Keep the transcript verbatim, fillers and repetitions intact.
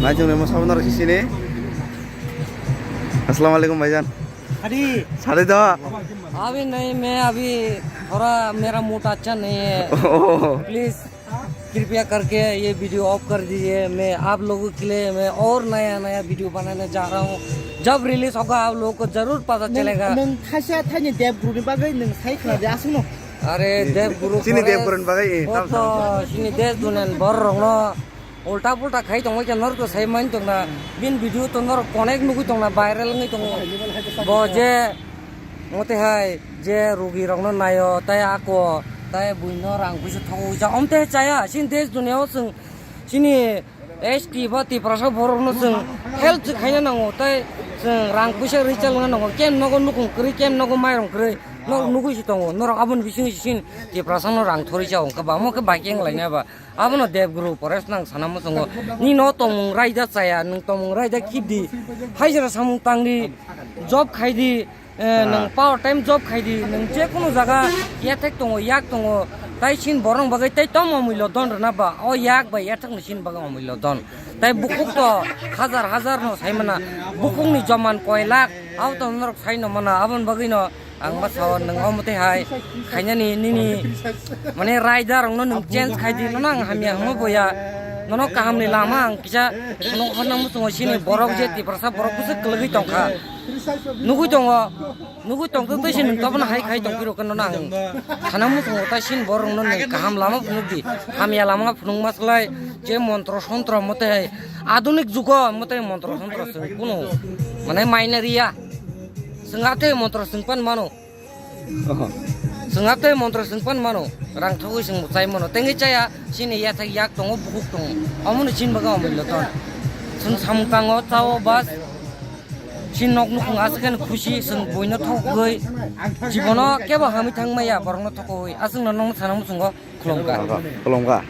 Bhai, jong rema sabon rok sini. Assalamu alaikum, bhaijan. Sadi. Sadi do. अभी नहीं, मैं अभी थोड़ा, मेरा मूड अच्छा नहीं है। Oh. प्लीज कृपया करके ये वीडियो ऑफ कर दीजिए। मैं आप लोगों के लिए मैं और नया नया वीडियो बनाने जा रहा हूँ। जब रिलीज होगा, आप लोगों को जरूर पता चलेगा। Nung thaisa thaini Dev Guru ni bagwi nung sai khna de aswk no. अरे देव गुरु Chini Dev Guru ni bagwi, eh, tam, tam, tam. Sini देश दुनिया ni borok rok no ulta pulta khai tongwi khe norok to sai man tongna, bin video to norok connect nugwi tongna, viral wngwi tongo. Bo je mote hai je rugi rokno naio tai ako tai buino rang puisa thogwi ja omte chaya sin desh dunia o chwng chini S T ba Tiprasa borokno chwng help se khaina nango tai chwng rang puisa recharge wngna nango kem nogo nukung kwrwi kem nogo mairong kwrwi norok nugwi se tongo norok aboni bisingo sin Tiprasa no rang thori ja wngkha ba omo khe bai keng laina ba. Abono Dev Guru Paresh nang sana muchungo. Nini no tongmung raida chaya, nwng tongmung raida khibdi. Hajra samung tangdi, job khaidi, eh, nwng part time job khaidi, nwng je kunu jaga yathek tongo, yak tongo. Tai sin borong bagwi tai tamo mui lodon rwna ba, o yak bai yathek ni sin bagwi mui lodon. Tai bukhuk to hajar hajar no sai mana, bukhuk ni joman koi lakh, au to norok sai no mana, abon bagwi no. Ang ma sao nwng omo twi hai khainani nini mane raida rokno nwng change khai di, nono ang hamya hwnma boya, nono kaham ni lama ang kisa nono honna muchungo sini borok je Tiprasa borok bwswk kwlwgwi tongkha, nugwi tongo, nugwi tongtwk twi se nwng tobono hai khai tongphi rokhe nono ang sana muchungo tai sini borok rokno nwng kaham lama phunuk di, hamya lama phunuk ma swlai je montro sontro omo twi hai adunik jugo omo twi montro sontro chwng kunu mane maina riya. Chwng athe montro chwng pan mano. Oho. Chwng athe montro chwng pan mano. Rang thogwi chwng chai mano. Tengwi chaya, chini yathak yak tongo, bukhuk tongo. Omono chini bagwi omoi loton. Chwng samung tango, chao bas. Chini nok nukhung aswk khe khusi, chwng buino thokgwi. Jibono kebo hamwi thang maya, borokno thokgwi. Aswkno nokno sana muchungo khulumkha. Khulumkha.